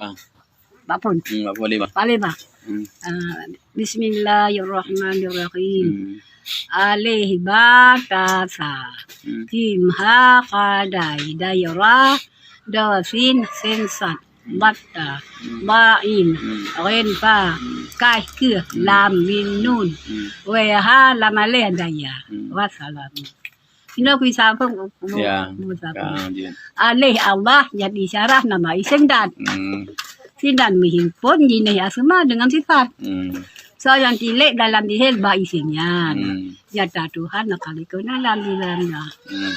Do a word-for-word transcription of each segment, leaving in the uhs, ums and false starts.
Ah. Bak phon. Hmm, bak phon lima. Bak lima. Hmm. Ah, bismillahirrahmanirrahim. Hmm. Alif ba ta sa. Hmm. Jim ha kha dai dai ra. Do sin sin sad. Hmm. Bat ta. Hmm. Ba in. Hmm. Ren fa. Hmm. Kaf keuh. Hmm. Lam mim nun. Hmm. Wee ha lam alif daya. Hmm. Wassalam. Inoe kuisabong, ya, kuisabong. Alif Allah jadi isyarah nama isim dat. Hmm. Sinan meuhimpon jinih asma dengan sifat. Hmm. So nyang tilék dalam dihil ba isim nyan. Hmm. Nyata Tuhan na kalikuna lam di dalamnya. Hmm.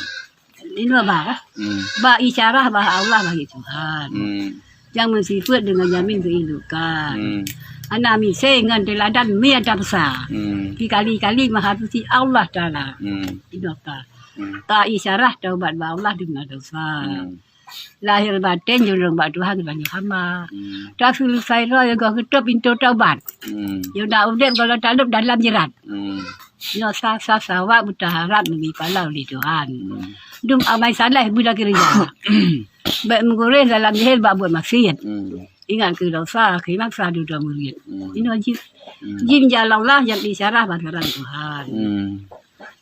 Inoe ba, hmm, ba isyarah bah Allah bagi Tuhan. Hmm. Nyang meusifeuet deungon jamin keuindukan. Hmm. Hana misé ngon teuladan mie dansa. Hmm. Sikali-kali maha suci Allah Taala. Hmm. Inoe ka. Hmm. Ta isyarah taubat bak Allah deungon dosa. Hmm. Lahé batén jurông bak Tuhan banyak hamba. Hmm. Ta seuleusai roh yoh goh geutôb pintoe taubat. Hmm. Yoh na udép goh lom talôb dalam jeurat. Hmm. Nyoe sa-sa sawa beutaharab neubri pala lé Tuhan. Hmm. Dum amai saleh beuda keureuja. Bèk meuguréh dalam jahil bak buet maksiet. Hmm. Ingat keu dosa, keu maksa dudoe murit. Hmm. Inoe jih. Hmm. Jim jalan Allah nyang isyarah bak jalan Tuhan. Hmm.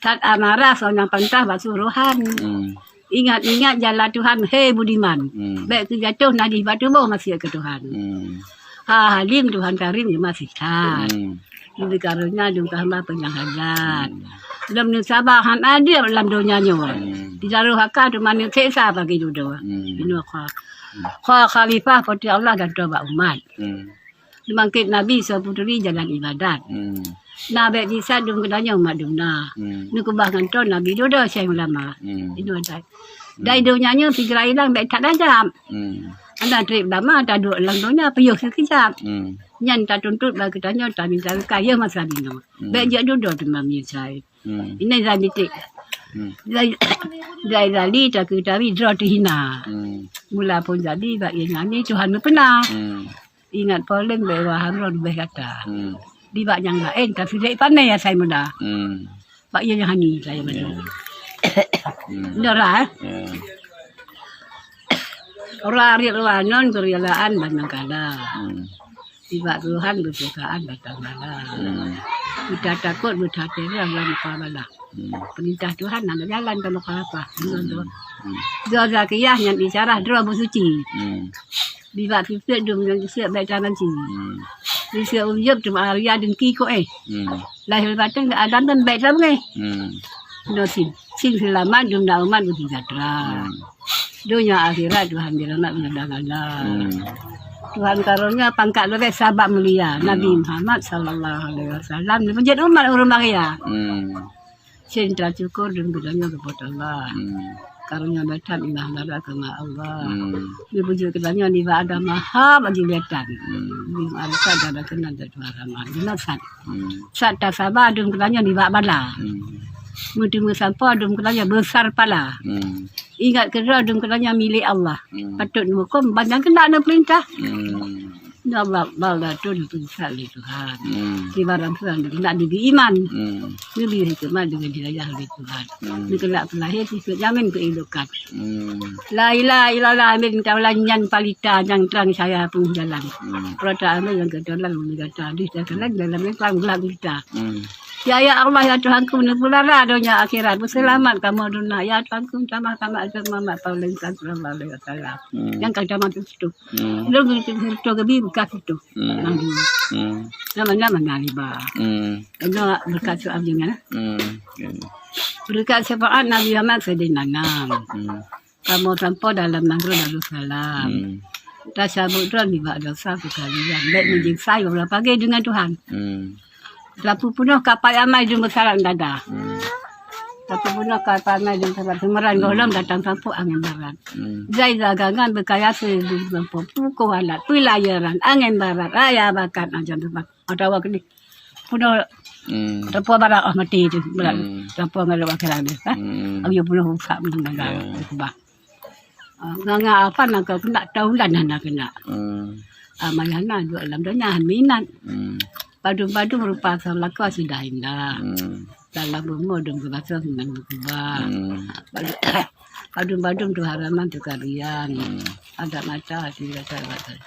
That amarah soe nyang pantah bak surohan. Hmm. Ingat-ingat jalan Tuhan, he budiman. Hmm. Bèk keu jatoh najih bak tuboh maksiet keu Tuhan. Hmm. Ha Halim Tuhan Karim geumasih that. Hmm. Geubri karonya dum ka hamba peunyan hajat. Hmm. Lom neusaba hana adil lam donya nyoe. Hmm. Di dalam haka teuma neuseksa bagi dudoe. Hmm. Inoe kha. Hmm. Kha khalifah peuti Allah dan tobat umat. Hmm. Neubangkét Nabi soe peuturi jalan ibadat. Hmm. Na bèk sisat dum geutanyoe umat dum na. Hmm. Neukeubah ngon ton Nabi dudoe syekh ulama. Hmm. Inoe adat. Hmm. Dai donya nyoe sigra ilang bèk that adab. Hmm. Hana trép lama taduek lam donya piôh sikeujab. Hmm. Nyan tatuntot bak geutanyoe taminta keukai yoh masa binoe. Hmm. Bèk jak dudoe teuma meunyeusai. Hmm. Ini zai miték. Hmm. Zai, zai zali takeu tawi droe teuhina. Hmm. Mula phon jadi bak ié nyan Tuhan meupeuna. Hmm. Ingat poleng bak Iwa Harun leubeh gata. Hmm. Di bak nyang laén ka sidék pané asai muda. Hmm. Bak ié nyan hani saya madu. Hmm. Dora, eh? Ya. Ora riet ora non keurilaan ban mangkala. Hmm. Di bak Tuhan beusukaan batang bala. Hmm. Beuta takot, beuta terang lam muka bala. Hmm. Peurintah Tuhan hana jalan ka meukalapa. Hmm. Dua-dua. Hmm. Dua-dua kiyah nyan isyarah droe beusuci. Hmm. Di bak sifeuet dum nyang sifeuet bèk tabanci. Hmm. Di sifeuet ujub teuma aria dengki ko eh. Hmm. Lahé batén keu Adam dan bèk tabeungéh. Hmm. Nosin. Sing seulamat dum na umat beuseujahtra. Hmm. Donya akhirat Tuhan dirahmat meungadang Allah. Hmm. Tuhan karonya pangkat leubeh sabab mulia. Hmm. Nabi Muhammad sallallahu alaihi wasallam neupeujeuet umat ureueng bahagia. Hmm. Cinta syukur dum geutanyoe keu Po teu Allah. Hmm. Karonya batang iman dara keu ma Allah. Hmm. Neupeujeuet geutanyoe nibak agama haba jiletan. Hmm. Nibak arsa dara keunan Tuhan rahmat. Binasa. Hmm. Sat tasaba dum geutanyoe nibak bala. Hmm. Meuteumé sampoe dum geutanyoe beusar pala. Hmm. Ingat keudroe dum geutanyoe milék Allah. Hmm. Patôt neuhuköm ban nyang keuneuk neupeurintah. Hmm. Ya Allah, bala tun peusat lé Tuhan. Hmm. Di barang Tuhan keuneuk dibri iman. Hmm. Dibri hikmat deungon hidayah lé Tuhan. Hmm. Neukeulak peulahé sikeuet jamin keuhidupan. Hmm. La ilaha illallah amin kaulan nyan palita nyang trang cahya peungeuh jalan. Hmm. Peurata amin nyang keu jalan meunegata dih dan kalian dalam nyang trang gelap gulita. Hmm. Ya, ya Allah, ya Tuhanku, neupeulara donya akhirat, beuseulamat kamoe donya. Ya Tuhanku, tamah-tamah ajaran Muhammad sallallahu alaihi wasallam. Hmm. Nyang ka tamah tu situ. Hmm. Lôn geuteupeue situ geubi bekas situ. Hmm. Nang dulu. Hmm. Nama-nama na liba. Hmm. Kena berkat soal jangan. Hmm. Berkat syafaat Nabi Muhammad Sayyidina Nam. Hmm. Kamoe sampoe dalam nanggroe Darussalam. Hmm. Tasabut droe nibak dosa peukalian. Bèk meujeunsai uroe pagée deungon Tuhan. Hmm. Lapeu peunoh kapai amai dum beusarat dada. Hmm. Lapeu peunoh kapai amai dum beusarat. Seumeurang gohlom datang sampôk angén barat. Hmm. Jai dagangan beukaya seudeh sampôk pukôh alat peulayaran angén barat raya bakat ajan teumpat. Atawa keudeh. Peunoh. Hmm. Teupeu barak oh mati tu. Barak. Hmm. Teupeu ngon lewat kerang dia. Ha? Hmm. Ayo peunoh rusak pun dah. Ya. Kubah. Ah, nganga apa nak kena tahu lah nak kena. Hmm. Ah, mayana dua lam donya minat. Hmm. Padum-padum rupa salaka sudah indah. Hmm. Dalam bumoe dum keubasa senang berkubah. Hmm. Padum-padum tu haraman tu karian. Hmm. Ada mata hati rasa rasa.